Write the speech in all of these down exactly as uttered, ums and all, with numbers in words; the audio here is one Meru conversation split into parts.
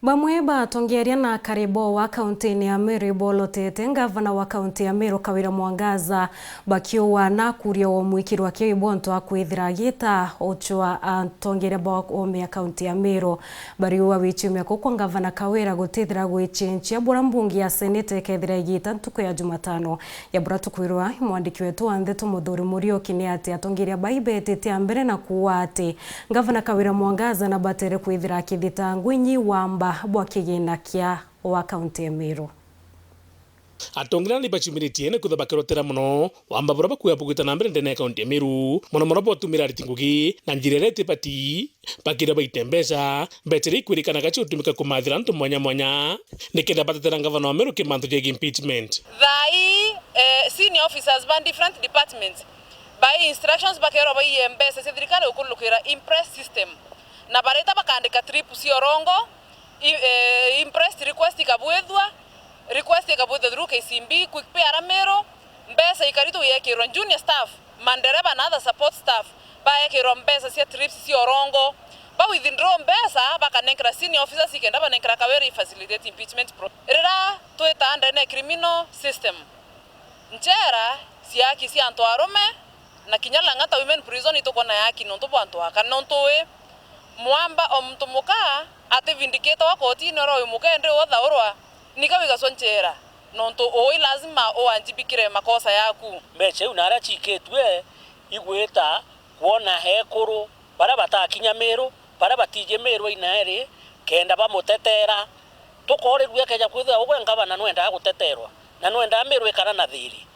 Bamwe ba atongeria na akari bo wa kaunti-ini ya Meru ibolotete ngavana wa kaunti ya Meru Kawira Mwangaza bakiuga na akuria wa mwikirwa kiu bonto akwithira agita uchwa atongeria ba ome ya kaunti ya Meru. Bariuga wichumia kuu kwa ngavana Kawira gutithira gwichenchia bura mbunge ya senete ikethira igita ntuku ya Jumatano. Ya bura tukwirwa mwandiki wetu wa ndeto Muthuri Muriuki ni ati atongeria bai betite a mbere na kuuga ati ngavana Kawira Mwangaza nabatere kwithira akithitangwa inyi wamba bwa kigina kia wa kaunti ya Meru. Atongeria ni bachumiritie ni kwithwa bakirotera mono wamba buria bakuya bugwita na mbere ndene ya kaunti ya Meru, mono mono botumira ariti ngugi na njira iria itibati, bakira baite mbeca, mbeca iria ikwirikanaga cia gutumika kumathira antu mwanya mwanya, nikenda batetera ngavana wa Meru kimantu gia impeachment. Thaa ii, eh, senior officers ba different departments bai instructions bakerwa baiye mbeca cia thirikari gukurukira imprest system, na bareta bakandika trip cia urongo, i-, eh, imprest request ikabwithua, request ikabwithua through K C B, Quick Pay ara Meru, mbeca ikaritwa yekirwa junior staff, mandereba na other support staff, baekirwa mbeca cia trips cia urongo, ba withdraw mbeca bakanenkera senior officers ikenda banenkera Kawira i facilitate impeachment pro-, rira twita ndene ya criminal system. Nchera cia aki cia antu arume, na kinya Lang'ata Women Prison itukwona ya aki nontu bwa antu aka. Nontu wi mwamba o muntu muka ativindikitwa kotini uria wi muka indi uthaurwa, nika wigacwa nchera, nontu ui lazima uwanjibikire makosa yaku. Mbeca iu naria ciikitue igwita kwona ekuru baria batakinya Meru, baria batiji Meru inaeri, kenda bamutetera. Tukoorirua ekeja kwithirwa ugwe ngavana nwendaa guteterwa, na nwendaa Meru ikara na thiri.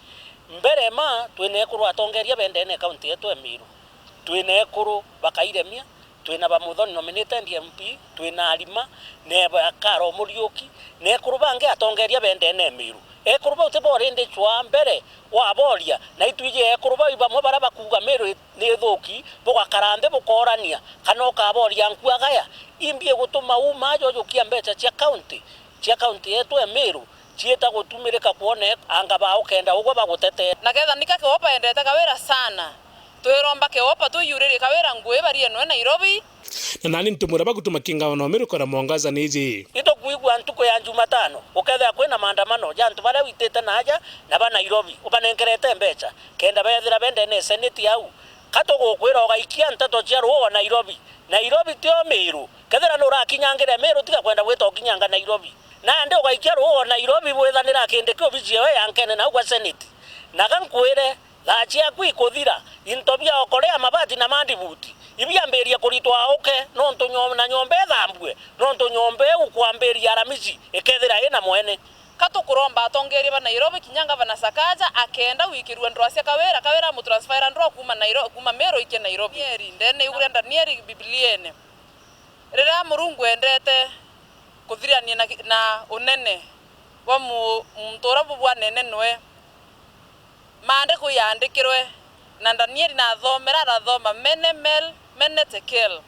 Mbere ma, twina ekuru atongeria bendene kaunti yetu ya Meru. Twina ekuru ba Kairemia, twina ba Muthoni nominated M P, twina Arima, na ba Karo Muriuki, na ekuru bangi atongeria bendene Meru. Ekuru bau tibo rindi cwaa mbere waboria, na itwiji ekuru bau bamwe baria bakuuga Meru ni ithuki, bugakara nthi bukoorania, kana ukaboria nkuagaya, imbi igutuma uma aja ujukia mbeca cia kaunti, cia kaunti yetu ya Meru, ciita gutumirika kwona anga bao kenda ugwe bagutetera. Na ketha nika Kewopa endete Kawira sana, twiromba Kewopa tuyuririe Kawira ngui barienwe Nairobi. Na nani ntumwira bagutuma kingao na umiru kora mwangaza niji. Itukwigua ntuku ya Jumatano, gukethira kwina maandamano ja antu baria witite naaja na ba Nairobi, ubanenkerete mbeca, kenda beethira bendene seneti au. Ka tugukwira ugaikia nteto cia ruuo Nairobi. Nairobi tio Miru. Kethira nurakinyangire Miru, tiga kwenda gwita ukinyanga Nairobi. Nandi ugaikia ruuo Nairobi, bwithanira kindi ki obici ewe ya nkene nau gwa seneti. Na ga nkwire, thaa ciaku ikuthira, into bia okorea mabati na mandibuti ibiambirie kuritwa auke, nontu nyom-, na nyomba ithambue, nontu nyomba iu kwambiria Aramisi ikethira ina mwene. Ka tukuromba atongeria ba Nairobi, kinya ngavana Sakaja, akenda gwikirua ndwaa cia Kawira, Kawira amutransfera ndwaa kuuma Nairo-, kuuma Meru ikia Nairobi. Danieli, ndene iu kuria Danieli Bibiliene. Riria Murungu endete kuthirania na, na unene bwa mu-, muntu uria bubwanene nwe, maandiko yaandikirwe, na Danieli naathomera, arathoma mene mel, mene tekel.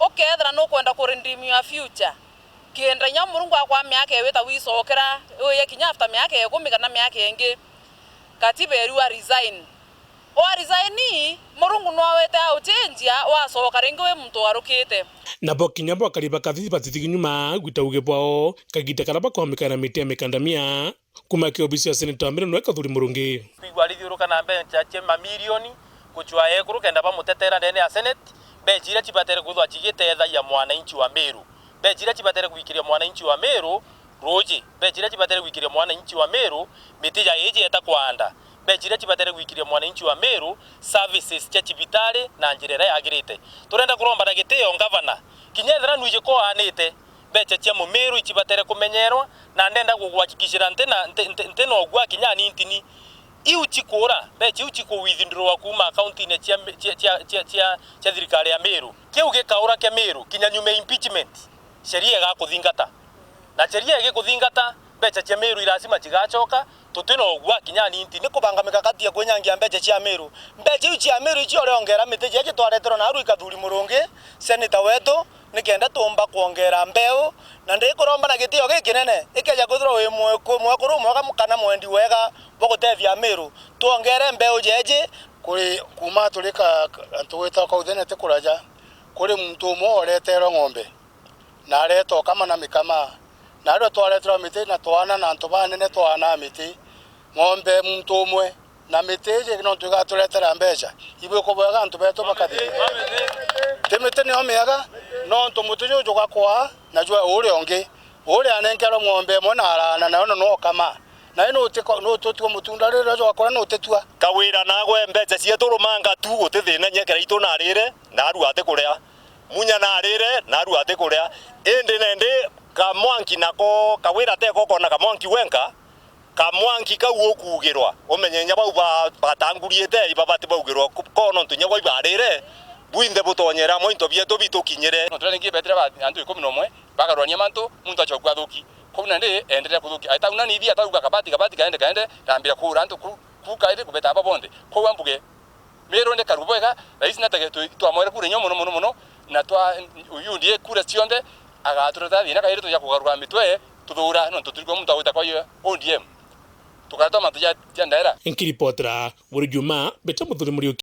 Ukeethira nukwenda ku redeem your future, kienda inya Murungu akwa miaka iwita wicokera, wiye kinya after miaka ikumi kana miaka ingi, katiba irua resign. Wa resign, Murungu no awite auchenjia, wacoka ringi wi muntu warukite. Nabo kinya bwakari ba Kathithi batithigi nyuma gwita uge bwao, kagita karia bakwamikana miti ya mikandamia. Kuuma ki obisi ya seneta wa Meru nwe Kathuri Murungi. Kwigua arithiuruka na mbeca cia mamirioni gucwaa ekuru kenda bamutetera ndene ya seneti, mbeca iria cibatere kwithwa cigitethagia mwananchi wa Meru, mbeca iria cibatere gwikiria mwananchi wa Meru ruuji, mbeca iria cibatere gwikiria mwananchi wa Meru miti ja iji eta kwanda, mbeca iria cibatere gwikiria mwananchi wa Meru services cia cibitari na njira iria yagirite. Turenda kuromba na gitio ngavana, kinya ethira nwiji ko aanite, mbeca cia Mumiru icibatere kumenyerwa, na ndenda guguhakikishira nti na, nti, nti, nti na ugua kinya anintini. Iu cikura, mbeca iu ciku withdraw kuuma akaunti-ini cia, cia, cia, cia, cia, cia thirikari ya Miru. Kiu gikaura kia Miru, kinya nyuma ya impeachment, sheria igakuthingata. Na sheria igikuthingata, mbeca cia Miru ilasima cigacoka, tuti na ugua kinya anintini. Ni kubanga mikakati ya kwinyangia mbeca cia Miru. Mbeca iu cia Miru icio uriongera miti jia jitwareterwa na arui Kathuri Murungi, seneta wetu, nikenda tuumba kwongera mbeu, na ndikuromba na gitio gikinene, ikeja kwithirwa wi mwe-, kwi mwekuru umwe kana mwendi wega bwa gutethia Amiru, twongere mbeu jeji. Kuri, kuuma turi ka, ka, antu gwita Kautheneti kuraja, kuri muntu umwe ureterwe ng'ombe, Na areeta ukama na mikama. Na aria twareterwa miti na twaana na antu banene twaanaa miti, ng'ombe muntu umwe, na miti iji nontu igaturetera mbeca, ibwikubwega antu betu bakathithia. Ti miti nio miega, nontu muti juju jugakwaa, na jwa uria ungi, uria anenkerwe ng'ombe imwe na araana nayo na nokama. Nawe nuti-, nututua mutunda riria jwakura nutitua. Kawira nagwe mbeca cietu rumanga tu, guti thina nyekera itu narire, na aru atikuria. Munya narire, na aru atikuria. Indi nendi kamwanki nako, Kawira teko kona kamwanki wenka, kamwanki kau ukuugirwa. Umenye nya bau ba-, batanguriite, ibabati baugirwa ko-, ko nontu nya bwa ibarire, bwinthe butonyera amwe into bietu bitukinyire. Nontu riria ringi betire ba-, antu ikumi na umwe, bakarwania mantu, muntu achokua athuki. Kou nandi enderea kuthukia. Atauna ni ithi, atauga kabati, kabati, kaende, kaende, rambira kuura antu ku, ku kairi kubeta aba bonthe. Kou ambuge, Meru ni karu bwega, rais natege tu-, twamwere kura inya mono, mono, mono, na twa, uyu ndiye kura cionthe, agatureta thina kairi tuja kugarura mitwe, tuthuura, nontu turi kwa muntu agwita kwa iyo O D M. Tukareta mantu ja, ja ndaera. Nkiripotera buri Juma, Mbeta Muthuri Muriuki.